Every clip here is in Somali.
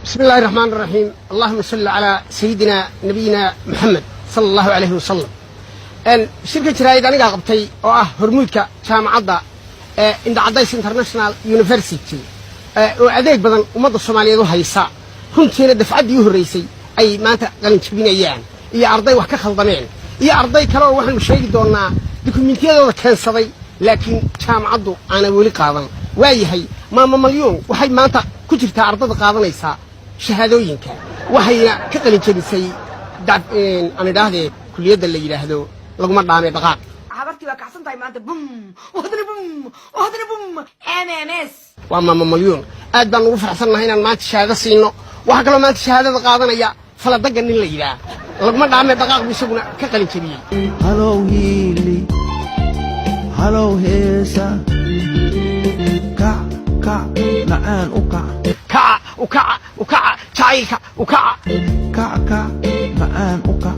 بسم الله الرحمن الرحيم، اللهم صل على سيدنا نبينا محمد صلى الله عليه وسلم. Shirka jaraa'id anigaa qabtay oo ah hormuudka jaamacadda Indhacadays International University, oo adeeg badan ummadda Soomaaliyeed u haysa. Runtiina dafcaddii u horreysay ay maanta qalin jabinayaan, iyo arday wax ka khaldameen, iyo arday kale oo waxaanu sheegi doonnaa dukumentiyadooda keensaday, laakiin jaamacaddu aanay weli qaadan. Waa yahay, Maama Malyuun waxay maanta ku jirtaa ardada qaadanaysaa shahaadooyinka, waxayna ka qalin jabisay, aan idhaahdee, kuliyadda la yidhaahdo laguma dhaamay dhaqaaq. Habartii waa kacsan tahay maanta. Bum, hadana bum, hadana bum, MMS. Waa Maama Malyuun. Aad baan ugu faraxsannahay inaan maanta shahaado siino. Waxaa kaloo maanta shahaadada qaadanaya Faladaga nin la yidhaah. Laguma dhaamay dhaqaaq buu isaguna ka qalin jabiyey. Halow hiili, halow heesa, kac kac macaan u kac. Kaca u kaca u kaca jacaylka u kaca. Kac kac macaan u kac.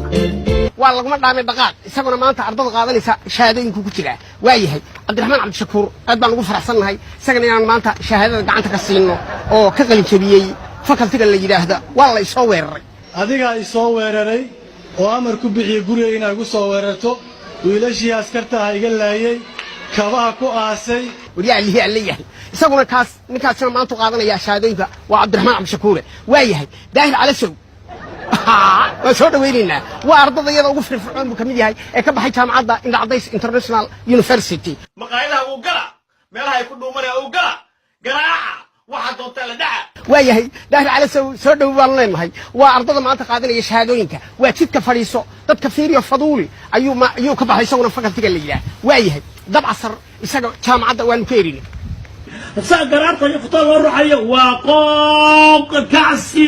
Waa laguma dhaamay dhaqaaq, isaguna maanta ardada qaadanaysa shahaadooyinku ku jiraa. Waa yahay, Cabdiraxmaan Cabdishakuur aad baan ugu faraxsannahay isagana inaan maanta shahaadada gacanta ka siino, oo ka qalin jabiyey facultyga la yidhaahda waa la isoo weeraray. Adigaa i soo weeraray oo amar ku bixiyey guriga inaad igu soo weerarto, wiilashii askartaha iga laayey, kabaha ku aasay. Waryaa lihi aan leeyahay, isaguna kaas ninkaasina maanta u qaadanaya shahaadooyinka waa Cabdiraxmaan Cabdishakuure. Waa yahay, Daahir Calasow waan soo dhawaynaynaa. Waa ardada iyada ugu firfircoon buu ka mid yahay ee ka baxay jaamacadda Indhacadays International University. Maqaayadaha uu gala, meelaha ay ku dhuumanaya uu gala, garaaca, waxaa doontaa la dhaca. Waa yahay, Daahir Calasow soo dhow baanu leenahay. Waa ardada maanta qaadanaya shahaadooyinka. Waa jidka fadhiiso dadka fiiriyo faduuli ayuu ka baxay isaguna facultyga la yidhaah. Waa yahay, Dabcasar isaga jaamacadda waanu ka erinay. Saa garaarta iyo futaa loo ruxayo waa qooq kacsi.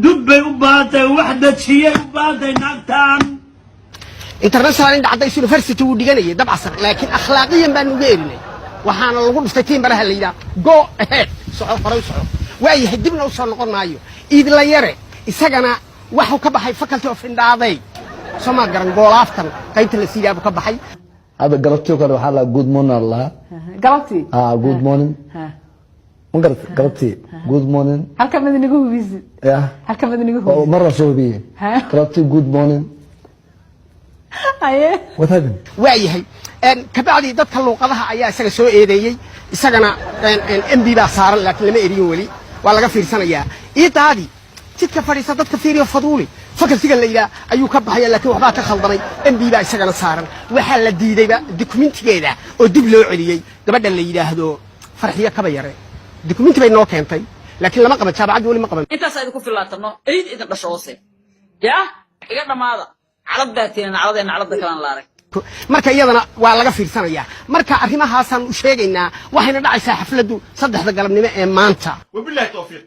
Dub bay u baahan tahay, wax dajiyay u baahan tahay naagtan. International Indhacadays University wuu dhiganayay Dabcasar, laakiin akhlaaqiyan baanu uga erinay. Waxaana lagu dhuftay tiimbaraha la yidhaha "Go ahead", soco, horay u soco. Waa yahay, dibna u soo noqon maayo. Iidla Yare isagana waxuu ka baxay faculty of indhaaday, soo maa garan, goolaaftan qaybta la siidaabu ka baxay. Hadda galabtii oo kale waxaa lahaa "good morning" aa lahaa. Galabtii? Ah, "good morning". Ma garat? Galabtii "good morning". Halka mid inagu hubisid. Ya. Halka mid inagu oo hubisid. Marna soo hubiyey. Galabtii "good morning". Haye. What happened? Waa yahay, kabacdi dadka luuqadaha ayaa isaga soo eedeeyey. Isagana MB baa saaran, laakiin lama eriyin weli, waa laga fiirsanayaa. Iidaadi jidka fadhiisa dadka fiiriyo faduuli facultyga la yidhaah ayuu ka baxaya, laakiin waxbaa ka khaldamay, MB baa isagana saaran. Waxaa la diidayba dukumentigeeda oo dib loo celiyey gabadha la yidhaahdo Farxiyo Kaba Yare. Dukumenti bay noo keentay, laakiin lama qaban, jaamacaddi weli ma qaban. Intaasaa idinku filaatano, ciid idin dhasho hoose yaa iga dhammaada. Calad baa tiina, nacladee nacladda kalaan la arag. Marka iyadana waa laga fiirsanayaa. Marka arrimahaasaan u sheegaynaa. Waxayna dhacaysaa xafladdu 3-da galabnimo ee maanta. Wabillahi towfiiq.